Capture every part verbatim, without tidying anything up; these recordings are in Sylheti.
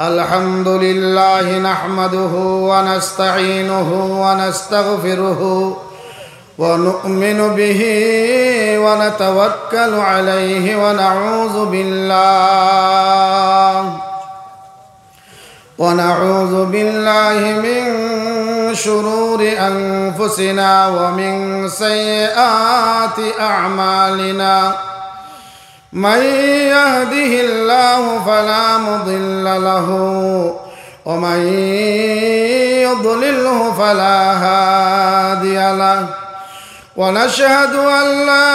الحمد لله نحمده ونستعينه ونستغفره ونؤمن به ونتوكل عليه ونعوذ بالله ونعوذ بالله من شرور أنفسنا ومن سيئات أعمالنا. من يهده الله فلا مضل له ومن يضلله فلا هادي له. ونشهد أن لا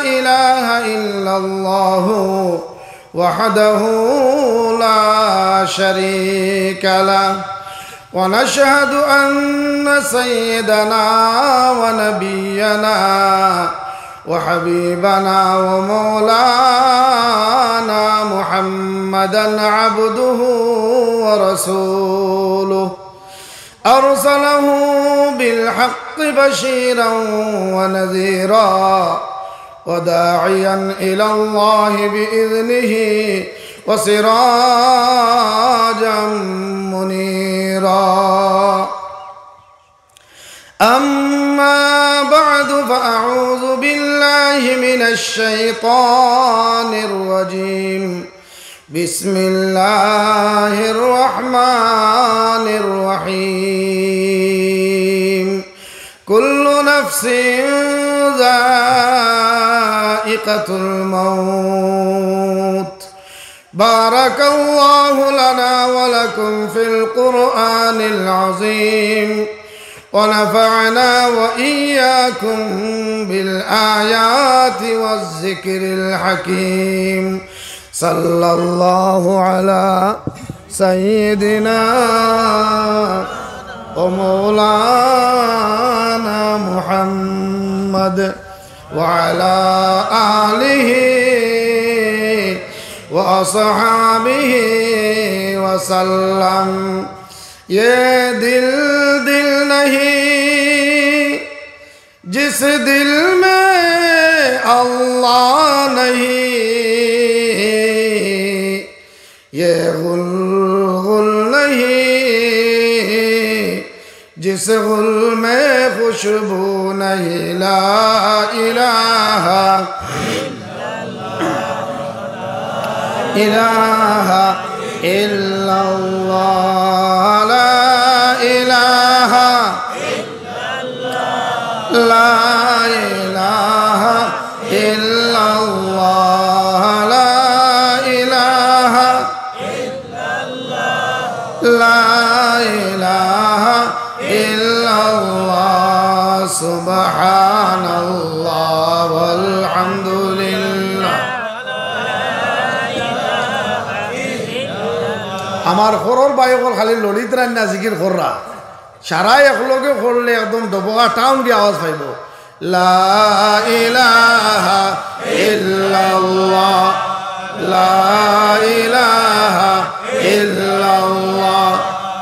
إله إلا الله وحده لا شريك له. ونشهد أن سيدنا ونبينا وحبيبنا ومولانا محمدا عبده ورسوله، أرسله بالحق بشيرا ونذيرا وداعيا إلى الله بإذنه وسراجا منيرا. أما بعد، فأعوذ بالله من الشيطان الرجيم. بسم الله الرحمن الرحيم. كل نفس ذائقة الموت. بارك الله لنا ولكم في القرآن العظيم، ونفعنا وإياكم بالآيات والذكر الحكيم. صلى الله على سيدنا ومولانا محمد وعلى آله وأصحابه وسلم. یہ دل دل نہیں جس دل میں اللہ نہیں، یہ غل غل نہیں جس غل میں خوشبو نہیں. لا الہ الہ الا اللہ، لا الہ، لا الہ الا اللہ، لا الہ، لا الہ الا اللہ، سبحان اللہ والحمد للہ. আমার ঘরর ভাই অকল খালি লড়িত রান্না জিকির কররা, সারা একলগে করলে একদম ডবকা টাউন দিয়া আওয়াজ পাইবো. لا الہ الا اللہ، لا الہ الا اللہ،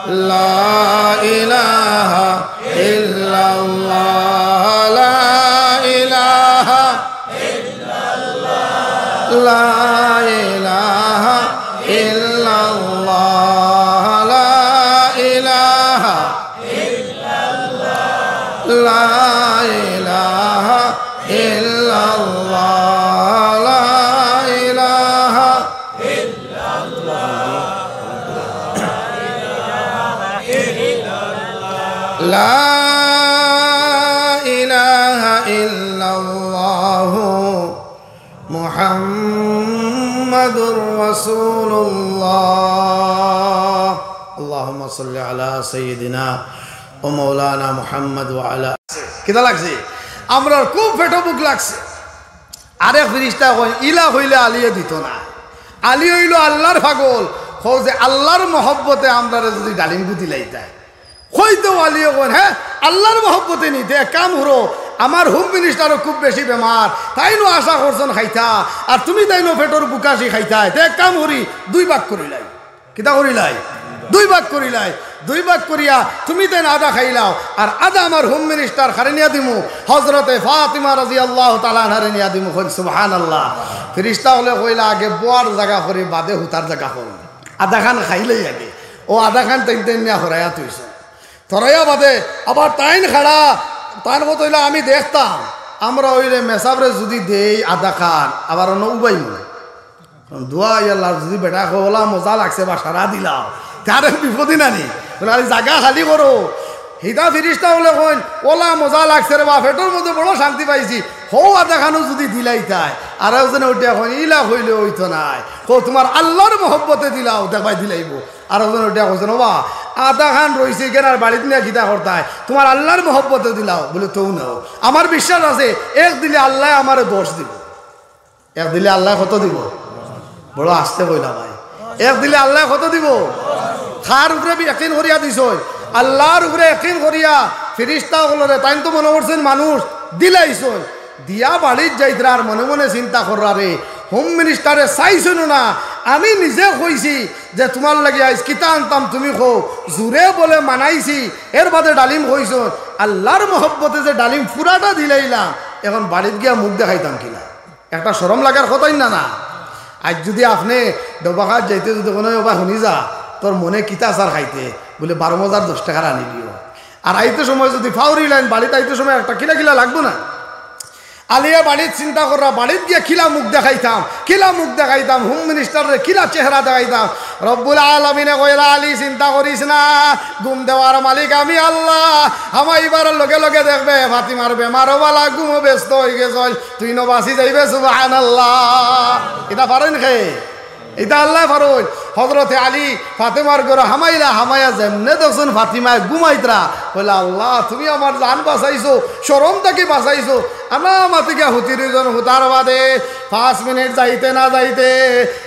لا الہ الا اللہ، لا الہ لا الہ الا اللہ، لا الہ، لا الہ الا اللہ، لا الہ، لا الہ الا اللہ، محمد رسول اللہ. اللهم صل على سيدنا ومولانا محمد وعلى. কিতা লাগছে? আমরার খুব পেটো ভুক লাগছে. আরেক ফিরিস্তা কইন, "ইলা কইলে আলিয়ে দিতো না। আলী অইলো আল্লার পাগল।" কও যে আল্লার মহব্বতে আমরারে যুদি ডালিম গুদি লাইতায়, কইতে আলিয়ে কইন, "হে, আল্লার মহব্বতে নি, তে এক কাম করো, আমার হোম মিনিস্টারও খুব বেশি বেমার, তাইনও আশা করছন খাইতা, আর তুমি তাইনও পেটর ভুকাশি খাইতায়, তে এক কাম করি, দুই ভাগ করিলাই।" কিতা করিলাই? দুই ভাগ করিলাই। দুই ভাগ করিয়া তুমি তাইন আধা খাইলাও, আর আধা আমার হোম মিনিস্টার কারে নিয়া দিমু, হযরতে ফাতিমা রাদিয়াল্লাহু তাআলা আনহারে নিয়া দিমু। কইন সুবহানাল্লাহ। ফিরিস্তা অকলে কইলা, "আগে বওয়ার জাগা করি, বাদে হুতার জাগা করো।" আধা খান খাইলাই আগে, অউ আধা খান তাইন তাইন নিয়া হরাইয়া থইছইন। থরাইয়া বাদে আবার তাইন খাড়া, তান কথা অইলা আমি দেখতাম, আমরা অইলে মেসাবরে যুদি দেই আধা খান, আবার অনো উবাই মনে। দোয়া ইয়াল্লা, যুদি বেটা কয়, "ওলা মজা লাগছে বা সারা দিলাও", তারে বিপদই না নি? বলে, "আরে জাগা খালি করো।" হিতা ফিরিস্তা অকলে কইন, "ওলা মজা লাগছে রে বা, পেটর মধ্যে বড় শান্তি পাইছি।" হউ আধা খানও যুদি দিলাইতায়, আর একজনে উঠিয়া কইন, "ইলা কইলে অইতো নায়, কও তুমার আল্লার মহব্বতে দিলাও, দেখবায় দিলাইবো।" আর একজনে উঠিয়া কইছইন, "ও বা, আধা খান রইছে, ইখান আর বাড়িত নিয়া কিতা করতায়, তুমার আল্লার মহব্বতে দিলাও।" বলে, "তৌ নেও, আমার বিশ্বাস আছে, এক দিলে আল্লায় আমারে দশ দিবো।" এক দিলে আল্লায় কত দিবো? বড় আস্তে কইলা ভাই। এক দিলে আল্লায় কত দিবো? কার উপরে বি-, একিন করিয়া দিছইন? আল্লার উপরে একিন করিয়া ফিরিস্তা অকলরে, তাইন তো মনো করছইন মানুষ, দিলাইছইন। দিয়া বাড়িত যাইতরা আর মনে মনে চিন্তা কররা রে, হোম মিনিস্টারে চাইছইন না, আমি নিজে কইছি যে তুমার লাগি আইজ কিতা আনতাম তুমি কও, জুরে বলে মানাইছি, এর বাদে ডালিম কইছইন, আল্লার মহব্বতে যে ডালিম পুরাটা দিলাইলাম, এখন বাড়িত গিয়া মুখ দেখাইতাম কিলা? একটা শরম লাগার কথাই না, না? আইজ যুদি আপনে ডবাঘাট যাইতে যুদি কইন, "ও বা হুনি যা, তোর মনে কিতা আছার খাইতে?" বলে, "বারো মজার দশ টেকার আনি দিও।" আর আইতে সময় যুদি ফাউরি লাইন বাড়িত আইতে সময় একটা কিলা কিলা লাগবো না? আলিয়ে বাড়িত চিন্তা কররা, বাড়িত গিয়া কিলা মুখ দেখাইতাম, কিলা মুখ দেখাইতাম, হোম মিনিস্টাররে কিলা চেহারা দেখাইতাম। রব্বুল আলামিনে কইরা, "আলী, চিন্তা করিস না, ঘুম দেওয়ার মালিক আমি আল্লাহ। হামাইবার লগে লগে দেখবে ফাতিমার বেমারও বালা, ঘুমও ব্যস্ত অইগেছইন।" তুই নু বাঁচি যাইবে, সুবহানাল্লাহ। ইতা পারইন কে? ইতা আল্লায় পারইন। হজরতে আলী ফাতেমার ঘরো হামাইলা, হামাইয়া যেমনে দেখছইন ফাতিমায় ঘুমাইতরা, কইলা, "আল্লাহ, তুমি আমার জান বাঁচাইছো, শরম থাকি বাঁচাইছো।" আনা মাতি গিয়া হুতি রইছইন, হুতার বাদে পাঁচ মিনিট যাইতে না যাইতে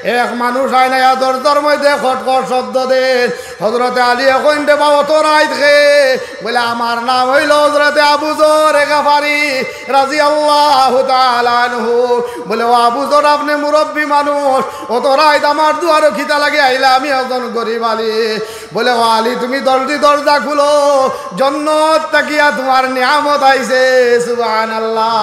এক মানুষ আইন আইয়া দরজার মধ্যে খটখট শব্দ দেইন। হজরতে আলীয়ে কইন, "রে বা, অত রাইত কে?" বলে, "আমার নাম অইলো হজরতে আবু যর গেফারি রাদিয়াল্লাহু তাআলা আনহু।" বলে, "ও আবু যর, আপনে মুরব্বি মানুষ, অত রাইত আমার দুয়ারো কিতা লাগি আইলা? আমি একজন গরিব আলী।" বলে, "ও আলী, তুমি জলদি দরজা খুলো, জন্নত থাকিয়া তুমার নিয়ামত আইছে।" সুবহানাল্লাহ।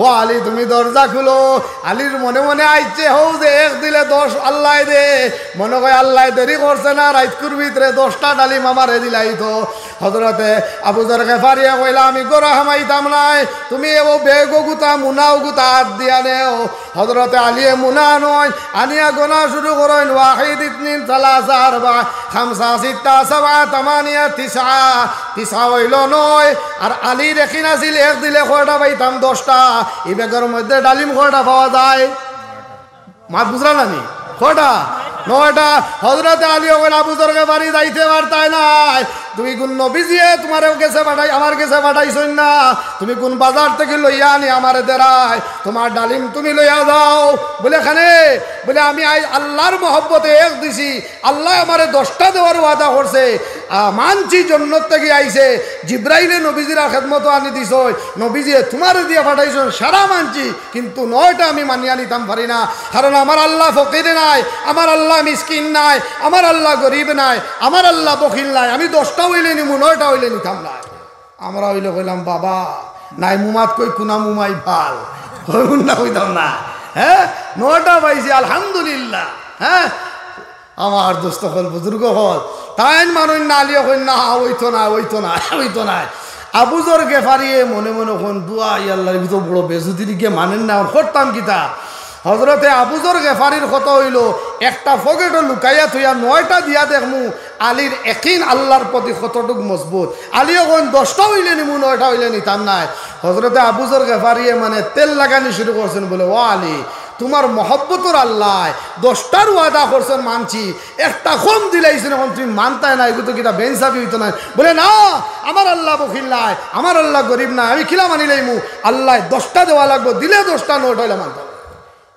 "ও আলী, তুমি দরজা খুলো।" আলীর মনে মনে আইছে, হউ যে এক দিলে দশ আল্লায় দে, মনো কয় আল্লায় দেরি করছে না, রাইতকুর ভিতরে দশটা ডালিম আমারে দিলাইতো। হজরতে আবু যর গেফারিয়ে কইলা, "আমি ঘরো হামাইতাম নায়, তুমি এগু ব্যাগও গুতা, মুনাও গুতা আত দিয়া নেও।" হজরতে আলীয়ে মুনা আনইন, আনিয়া গনা শুরু করইন, "ওয়াহিদ, ইতনিন, সালাসা, আরবা, খামসা, সিত্তা, সাবা, তামানিয়া, তিসা।" তিসা অইলো নয়, আর আলীর একিন আছিল এক দিলে কয়টা পাইতাম? দশটা। ই ব্যাগর মধ্যে ডালিম কয়টা পাওয়া যায়? মাত বুঝরা না নি? কয়টা? নয়টা। হজরতে আলীয়ে কইন, "আবু যর গেফারি, যাইতে পারতায় নায়। তুমি কুন নবীজিয়ে তুমার গেছে পাঠাই-, আমার গেছে পাঠাইছইন না? তুমি কুন বাজার থাকি লইয়া আনি আমারে দেরায়? তুমার ডালিম তুমি লইয়া যাও।" বলে, "কেনে?" বলে, "আমি আইজ আল্লার মহব্বতে এক দিছি, আল্লায় আমারে দশটা দেওয়ার ওয়াদা করছে, আ, মানছি, জন্নত থাকি আইছে, জিব্রাইলে নবীজির খেদমতো আনি দিছইন, নবীজিয়ে তুমারে দিয়া পাঠাইছইন, সারা মানছি, কিন্তু নয়টা আমি মানিয়া নিতাম পারি না, কারণ আমার আল্লা ফকির নায়, আমার আল্লা মিসকিন নায়, আমার আল্লা গরিব নায়, আমার আল্লা বখিল নায়, আমি দশটা অইলে নিমু, নয়টা অইলে নিতাম নায়।" আমরা অইলে কইলাম, "বাবা, নাই মুমাত কই কুনা মুমাই ফাল, অইবো না, অইতাম না।" হ্যাঁ, নয়টা পাইছি, আলহামদুলিল্লাহ। হ্যাঁ, আমার দোস্ত অকল, বুজুর্গ অকল, তাইন মানইন না, আলীয়ে কইন, "না, অইতো না, অইতো না, অইতো না।" আবু যর গেফারিয়ে মনে মনে কইন, "দুয়াই আল্লার, ইগু তো বড় বেজুতির, ইগে মানইন না, অখন করতাম কিতা?" হজরতে আবু যর গেফারির কথা অইলো, একটা পকেটো লুকাইয়া থইয়া নয়টা দিয়া দেখমু, আলীর একিন আল্লার প্রতি কতটুক মজবুত। আলীয়ে কইন, "দশটা অইলে নিমু, নয়টা অইলে নিতাম নায়।" হজরতে আবু যর গেফারিয়ে মানে তেল লাগানি শুরু করছইন, বলে, "ও আলী, তুমার মহব্বতর আল্লায় দশটার ওয়াদা করছইন, মানছি, একটা কম দিলাইছইন, অখন তুমি মানতায় না, ইগু তো কিতা বেইনসাফি অইতো নায়?" বলে, "না, আমার আল্লা বখিল নায়, আমার আল্লা গরিব নায়, আমি কিলা মানিলাইমু? আল্লায় দশটা দেওয়া লাগবো, দিলে দশটা, নয়টা অইলে মানতাম।"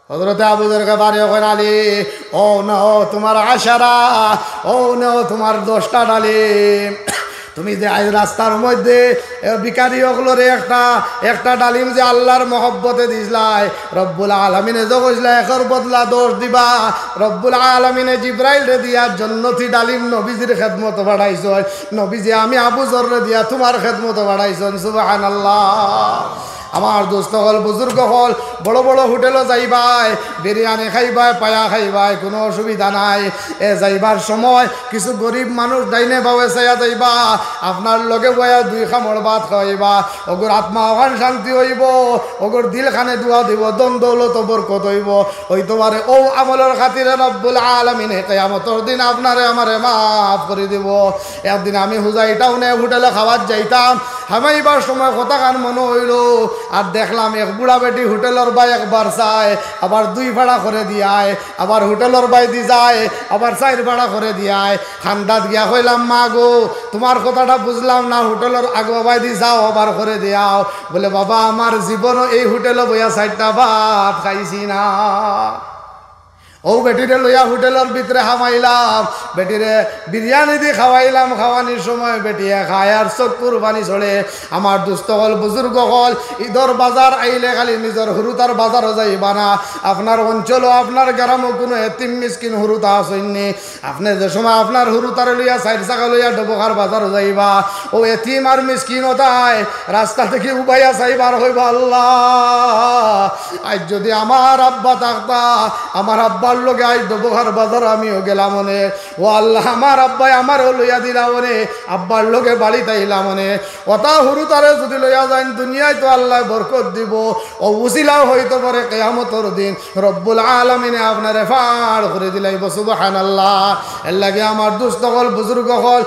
হজরতে আবু যর গেফারিয়ে কইন, "আলী, অউ নেও তুমার আশারা, অউ নেও তুমার দশটা ডালিম। তুমি যে আইজ রাস্তার মধ্যে, এ, ভিখারি অকলরে একটা, একটা ডালিম যে আল্লার মহব্বতে দিছলায়, রব্বুল আলামিনে যে কইছলা একর বদলা দশ দিবা, রব্বুল আলামিনে জিব্রাইলরে দিয়া জন্নতি ডালিম নবীজির খেদমতো পাঠাইছইন, নবীজি আমি আবু যররে দিয়া তুমার খেদমতো পাঠাইছইন।" সুবহানাল্লাহ। আমার দোস্ত অকল, বুজুর্গ অকল, বড় বড় হোটেলো যাইবায়, বিরিয়ানি খাইবায়, পায়া খাইবায়, কুনু অসুবিধা নাই। এ যাইবার সময় কিছু গরিব মানুষ ডাইনে বাওয়ে চাইয়া যাইবা, আপনার লগে বইয়া দুই কামড় ভাত খাওয়াইবা, অগুর আত্মা অখান শান্তি অইবো, অগুর দিল খানে দোয়া দিবো, ধন দৌলত বরকত অইবো। অইতো পারে অউ আমলর খাতিরে রব্বুল আলামিনে কিয়ামতর দিন আপনারে আমারে মাফ করি দিবো। একদিন আমি হুজাই টাউনে হোটেলো খাওয়াত যাইতাম, হামাইবার সময় কথাখান মনো অইলো, আর দেখলাম এক বুড়া বেটি হোটেলর বায় একবার চায়, আবার দুই ফাড়া করি দিয়ায়, আবার হোটেলর বায়দি যায়, আবার চাইর ফাড়া করি দিয়ায়। কান্দাত গিয়া কইলাম, "মা গো, তুমার কথাটা বুঝলাম না, হোটেলর আগুয়া বায়দি যাও, আবার করি দিয়াও।" বলে, "বাবা, আমার জীবনো এই হোটেলো বইয়া চাইরটা ভাত খাইছি না।" অউ বেটিরে লইয়া হোটেলর ভিতরে হামাইলাম, বেটিরে বিরিয়ানিদি খাওয়াইলাম, খাওয়ানির সময় বেটিয়ে খায় আর চক্ষুর পানি ছড়ে। আমার দোস্ত অকল, বুজুর্গ অকল, ইদর বাজার আইলে খালি নিজর হুরুতার বাজারো যাইবা না। আপনার অঞ্চলো, আপনার গ্রামো কুনু এতিম মিসকিন হুরুতা আছইন নি? আপনে যে সময় আপনার হুরুতারে লইয়া, চাইর চাকা লইয়া ডবকার বাজারো যাইবা, অউ এতিম আর মিসকিন অতায় রাস্তা থাকি উবাইয়া চাইবা আর কইবা, "আল্লাহ, আইজ যুদি আমার আব্বা থাকতা, আমার আব্বার লগে আইজ ডবকার বাজারো আমিও গেলাম অনে। ও আল্লাহ, আমার আব্বায় আমারেও লইয়া দিলা অনে, আব্বার লগে বাড়িত আইলাম অনে।" অতা হুরুতারে যুদি লইয়া যাইন, দুনিয়াত তো আল্লায় বরকত দিবো, অউ উছিলাও অইতো পারে কিয়ামতর দিন রব্বুল আলামিনে আপনারে ফাড় করি দিলাইবো। সুবহানাল্লাহ। এরলাগি আমার দোস্ত অকল, বুজুর্গ অকল,